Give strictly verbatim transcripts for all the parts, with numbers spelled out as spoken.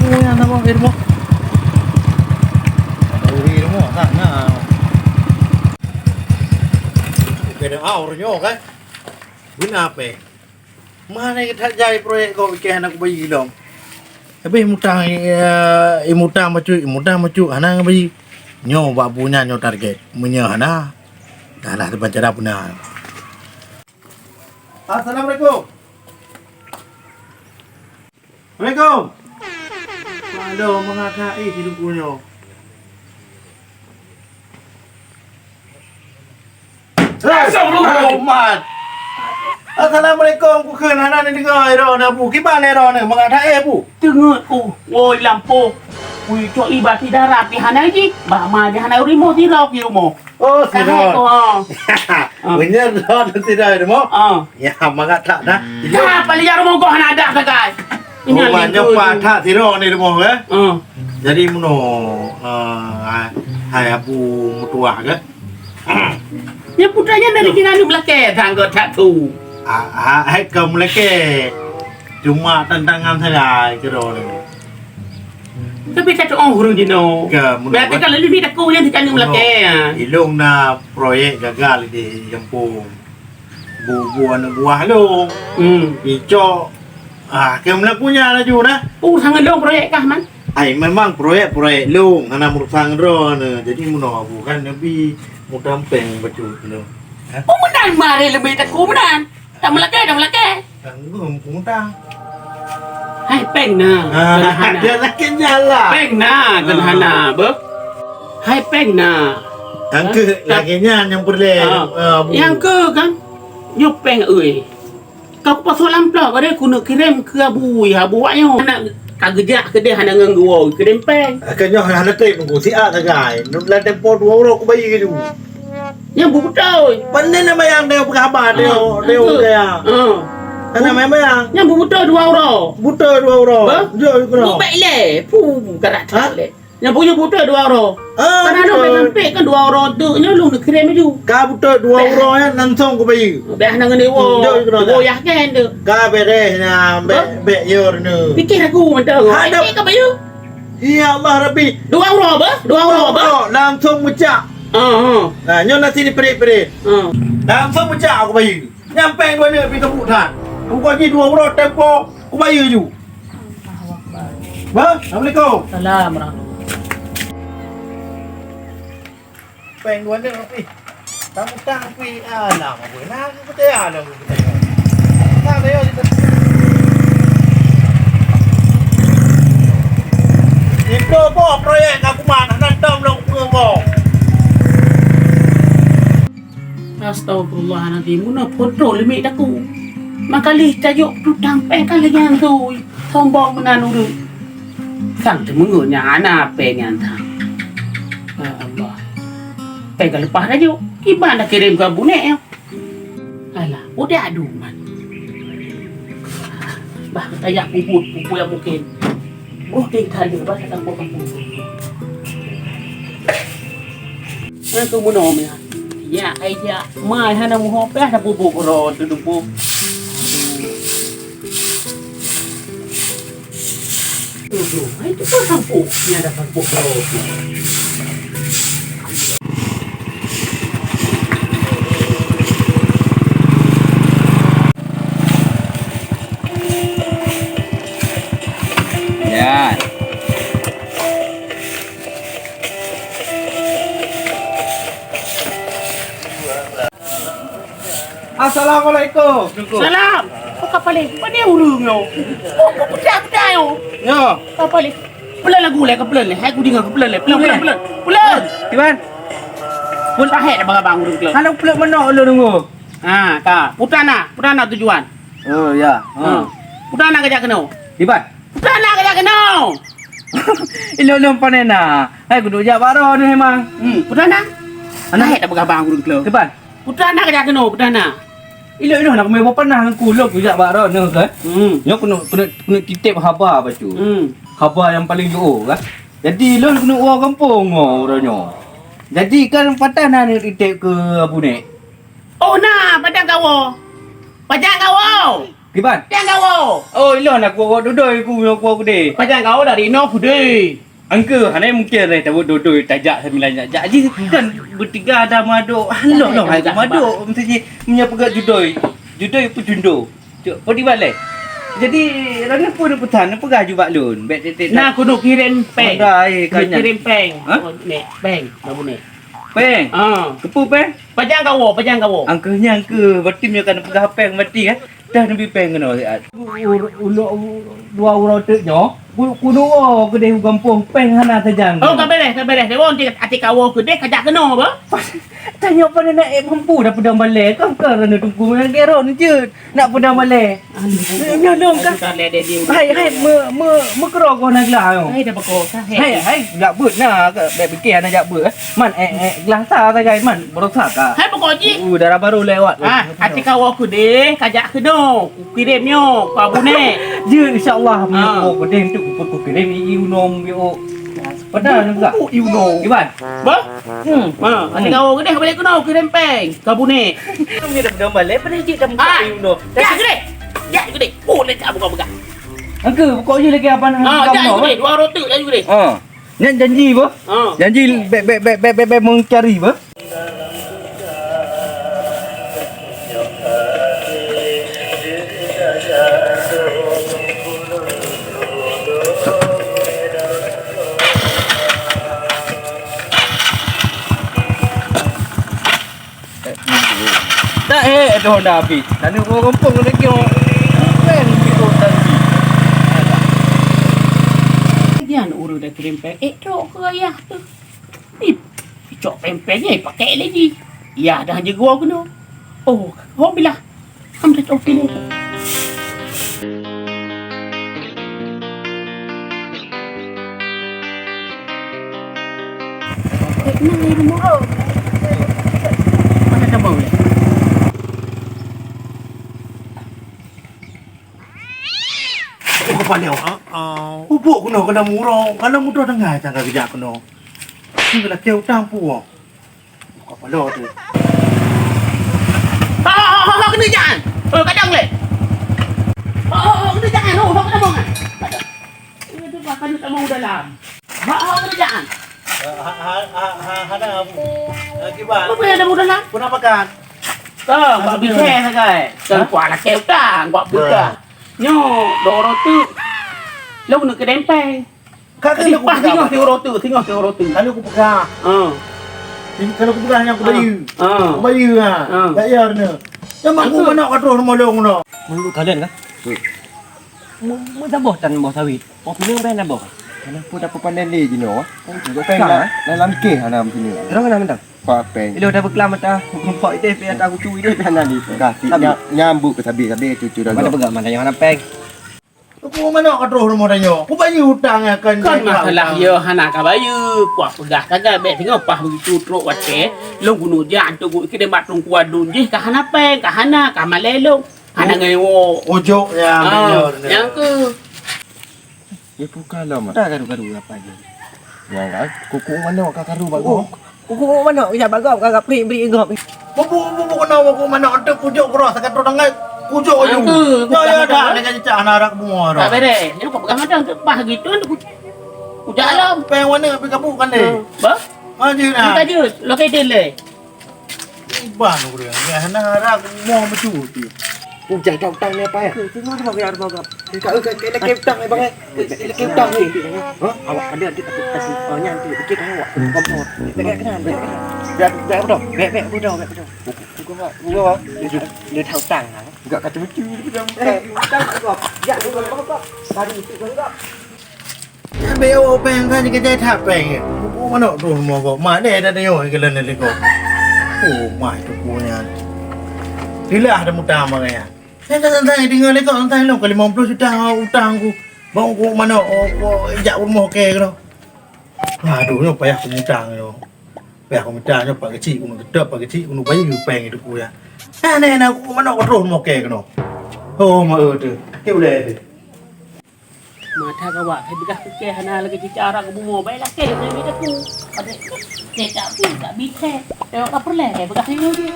Oh, ya, nama ilmu? Ada uri ilmu, tak, nah. Oke, dah, ah, orang nyoh, kan? Beuna pèng. Mana kita jai proyek kau bikin anak bayi lom. Habis mutang, eh, imutang bacut, imutang bacut, hana bayi. Nyoh bak bunya nyoh target. Meunyoe hana, dah lah teban cara beuna. Assalamualaikum. Assalamualaikum. Aduh, mengakak, eh, hidup punya. Astagfirullah. Umat. Assalamualaikum, kukheun hana neudeungoe droeneuh, Bu. Kiban droeneuh, mangat hai, Bu. Teungeut, uh, woi lampôh. Kui cok ié bak si dara pih hana jih, bak ma jih hana rimong sidroe di rumoh. Oh, sidroe. Hai, oh. Meunyoe droeneuh sidroe di rumoh. Ah. Ya, mangat that dah. Ka paléng rumoh goh hana dak sagai. Nyan lingkeu nyoe paih that sidroe di rumoh, eh. Ah. Jadi meunoe, eh, hai Abu meutuah, kan? Nyang putra nyan dari keunan meulakèe, tangga that tu. Ah, ah, hai ka meulakèe. Cuma tantangan sagai keudroe. Tapi ka tu'oh ureueng jinoe. Ka, meunoe. Berarti kan lebih takut nyan teuka meulakèe, ah. Ilong na proyek gagal di gampông. Bu-bu aneuk buah lôn. Hmm. Icok. Ah, keu meulaku nyan laju dah. Oh, sangat lôn proyek kah, Man? Ai, memang proyek-proyek lôn, hana meurusan droeneuh. Jadi meunoe bukan neubi mutang pèng bacut lôn. Hah? Oh, meunan maré leubeh takue meunan. Tak meulakèe, tak meulakèe. Tanggung mutang. Hai pèng na, ah, keunahan na. Dia lagi nyala. Pèng na, ah, keunahan na, beuh. Hai pèng na. Nyang keu lagèe nyan nyang peureulèe, ah, ah, Bu. Nyang keu kan? Nyoe pèng, ui. Ka kupasoe lam plôk, kadang kuneuk kirém keu Abu, ya, Abu wak nyoe. Nak ka geujak keudéh hana ngon geuwoe, kirém pèng. Ka nyoe hana trép nunggu siat sagai. Lam tempo dua uroe kubayeue dulu. Nyang beutôi. Pane na bayang dia peugah haba dia, ah, dia beutôi. Ah. Hana main bayang. Nyang beutôi dua uroe. Beutôi dua uroe. Bah? Jom ikut. Bubek lé. Puh, karat lé. Nyang punya buta dua uroe. Ah, kan ada beutôi. Sampai kan dua uroe tu, nyoe lôn kirém laju. Ka buta dua uroe nyan langsung kubayeue. Bèk hana ngon dewa. Jom ikut. Dewa yah kan tu. Ka beres na, bèk, bèk yo ni. Pikir aku mantap. Ada. Ka bayeue. Ya Allah Rabbi. Dua uroe bah? Dua uroe bah? Langsung meucak. Ha, ha. Nah, nyoe nasi diperit-perit. Ha. Langsung meucak aku bayeue. Nyang pèng dua neuk pih teupeu that. Pokok jih dua uroe tempo kubayeue ju. Bah, assalamualaikum. Salam warahmatullahi. Pèng dua neuk pih. Tamu tang pih, alah, apa nak aku kata ya, alah, aku kata ya. Nah, saya di Itu boh proyek aku mana, hana tom lom peue boh. Astagfirullahalazim, meunoe phon trôh leumiek takue. Maka lheueh tajok tutang pèng ka lagèe nyan tui, sombong meunan ureueng. Sang teumeungeut nyang hana pèng nyan sang. Ya Allah. Pèng ka leupah tajok, kiban takirém keu Abu Nek nyoe. Alah, udah aduh man. Bah, tajak puput, puput nyang mungkin. Roh deh ka lheueh bah, datang buat kampung. Nah, tu meunoe meunan. Ya, ai ya, mai hana muho pih dah bubuk ro tu dumpu. Tuh, tuh, ai tu pun sampuk. Ni ada sampuk ro tu. Ya. Assalamualaikum. Salam. Oh, ka paléng. Pane ureueng nyoe? Oh, peugah-peugah nyoe. Nyoe. Ka paléng. Peulon lagu lé, ka peulon lé. Hai ku deungö ka peulon lé. Peulon, peulon, peulon. Peulon. Iban. Pun pahek dah bang-abang ureueng keuloe. Hana peulon meunoe ulôn nunggu. Ha, ka. Peue na, peue na tujuan? Oh, ya. Ha. Peue na kajak keunoe? Iban. Peue na kajak keunoe? Ilôn-ilôn pane na. Hai, kuduek jak bak droeneuh memang. Hmm, peue na? Aneuk. Hai, dak peugah bang ureueng keuloe. Kiban? Peue na kajak keunoe, peue na? Ilôn-ilôn nak meuboh panah ngon ku, lôn kujak bak droeneuh kan. Hmm. Nyoe keuneuk, keuneuk, keuneuk titép haba bacut. Hmm. Haba nyang paleng jiôh kan. Jadi lôn keuneuk woe gampông ngon uroe nyoe. Jadi kan patah na neuk titép keu Abu Nek. Oh na, pajan kawoe. Pajan kawoe. Kiban? Pajan kawoe. Oh, ilôn aku awak dodoi ku, aku, aku deh. Pajan kawoe dari inoe ku deh. Angka, hana mungkin leh tabot dodoi tajak sambilan jak-jak. Jih kan bertiga ada madok. Hana lah hai madok. Mesti ji meunyo peugah judoi. Judoi pun jundo. Cok, podi balai. Jadi, rana pun pesan, peugah ju bak lôn. Bek tetek. Nah, kudu kirim peng. Kudu kirim peng. Ha? Oh, nek, peng, babu nek. Peng? Ah. Kepu peng? Pajan kawoe, pajan kawoe. Angka nyan ke, berarti meunyo kan peugah peng, berarti, eh? Dah neubi peng keunoe siat. U-, u-, u-, dua uroe teuk nyoe, ku-, kunoe keudeh u gampông peng hana sajan. Oh, ka bereh, ka bereh. Dewa nanti até kawoe keudeh kajak keunoe ba? Tanyoe pada nak ek mampu dah pedang balai. Kan ka rana tungku ngan gero ni jeuet. Nak pedang balai. Nyoe dong ka. Hai, hai, me, me, meukeurok kau nak gelah. Hai, dah pekok. Hai, hai, jak beut na. Bek pikir hana jak beut. Man, eh, eh, gelah sa sagai, man. Berosa ka. Hai, pokok jih. Uh, darah baru lewat. Ah, até kawoe keudeh, kajak keunoe. Kirim nyoe, Pak Bunek. Jeuet, insya Allah, meunyoe Ah. Ku deh tu, ku, ku kirim i, i unom, yo. Padahal enggak. Ibu, ibu, ibu. Iban. Bah? Hmm. Ha, até kawoe keudeh, balik keunoe, kirim peng. Ka Bunek. Kamu dah pegang balai, pada cik dah buka Ah. i unom. Ya, gede. Ya, gede. Oh, dah tak buka-buka. Angka, pokok je lagi apa nak Ah, buka ya, unom, gede. eh? Dua roti, ya, gede. Ah. Nyan janji bah. Ah. Janji bek, bek, bek, bek, bek, bek mencari bah. Tak eh, aduh dah habis. Lalu orang kampung lagi orang. Kan gitu tadi. Gian ureueng dah kirim peng. Eh, cok ke ayah tu. Ih, cok peng-peng ni pakai lagi. Ya dah jago kena. Oh, alhamdulillah. Alhamdulillah. Mana dah bau ya? Oh, kepala awak. Ubuk kena, kena murah. Kena mudah dengar cakap kerja kena. Ni kena keu utang puang. Buka pala tu. Ha, ha, ha, ha, kena jangan. Oh, kadang leh. Ha, ha, ha, kena jangan. Oh, ha, kena bangat. Itu pakai duit tamong dalam. Ha, ha, kena jangan. Ha, ha, ha, ha, ha, ada apa? Ha, kiban. Apa yang ada dalam? Kenapa kan? Kau, buat bisnes sagai. Kau kuat laki utang, buat buka. Nyo, dua orang tu. Lalu nak ke dempeng. Kak, kena aku pegang. Singoh, singoh rotu, singoh, singoh rotu. Kalau aku pegang. Ha. Kalau aku pegang, aku bayu. Ha. Aku bayu, ha. Ha. Tak ya, kena. Jangan aku manok kat terus rumah long, no. Menurut kalian, kan? Mu, mu dah boh tan boh sawit. Oh, punya brand dah boh. Kenapa tak pandai leh jino, ah? Kan juga pegang, eh? Dalam ke hana sini. Terang hana mentang. Pakai. Ilo dah berkelam mata. Nampak itu, tapi tak aku curi dia, tapi hana di. Kasih nyambut ke sabi-sabi cucu dah. Mana pegang, mana yang hana peng? Aku manok ka troh rumoh tanyoe. Ku bayeue utang nyang akan. Kon masalah yo hana ka bayeue, kuah peugah sagai bèk singoh paih beugitu trok watèe lôn keuneuk jak untuk geuikeu nibak Teungku Adun jih ka hana pèng, ka hana, ka malèe lôn. Hana ngewo. Ojok nyang bener. Nyang keu. Ye buka lom. Dah garu-garu apa je? Nyang kan kuku manok ka karu bak gob. Kuku manok, ya, bak gob, kakak bri-bri gob. Bubuk, bubuk kena bubuk manok, untuk pucuk keroh, sakat rot anggai, pucuk aju. Aku, ya, ya, dah, dah, cecak, anak arak bunga dah. Tak bereh. Ni kau pegang macam tu, pah gitu, tu kucing. Kujak alam. Peng warna, tapi kabut kan deh. Bah? Ha, je dah. Kita je, lokasi dia leh. Iban urang, ya, anak arak bunga macam tu. Ujan tak utang ni apa ya? Tengok, tengok, ya, tengok, tengok. Ka, ka, ka, laki utang, eh, bang, eh. Laki utang ni. Ha? Awak ada, ada, ada, ada, oh, nyan tu, dikit kan awak. Kompor. Bèk, bèk, kenal, bèk, bèk. Bèk, bèk, bèk, bèk, bèk, bèk. Buka, buka, buka. Dia, dia tak utang lah. Enggak kata betul, dia tak utang. Eh, utang, buka. Ya, buka, buka, buka. Baru itu, buka. Bèk awak pèng kan, jika jai that pèng. Buku mana tu semua kau? Mak dia dah tengok ke dalam leko. Oh, mai tu punya. Dilah ada mutang bang ya. Saya tak santai tinggal leko, santai lo. Ke lima puluh juta utang aku. Bang, ku manok, oh, ku jak rumoh ke kena. Aduh, nyoe payah kumutang nyoe. Payah kumutang nyoe, Pak Keuchik, keuneuk geutôp, Pak Keuchik, keuneuk bayeue pèng itu ku ya. Nah, nah, nah, ku manok ka troh rumoh ke kena. Oh, ma, eh, tu. Ke ulèe tu. Mata gawat, hai beugah keu kèe hana lagèe cicak arak keu bumoe, bae lakèe lé ngon aku. Padahai kèe tak bi, tak bi kèe. Tengok ka peureulèe, beugah nyoe jih.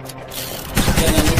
Jangan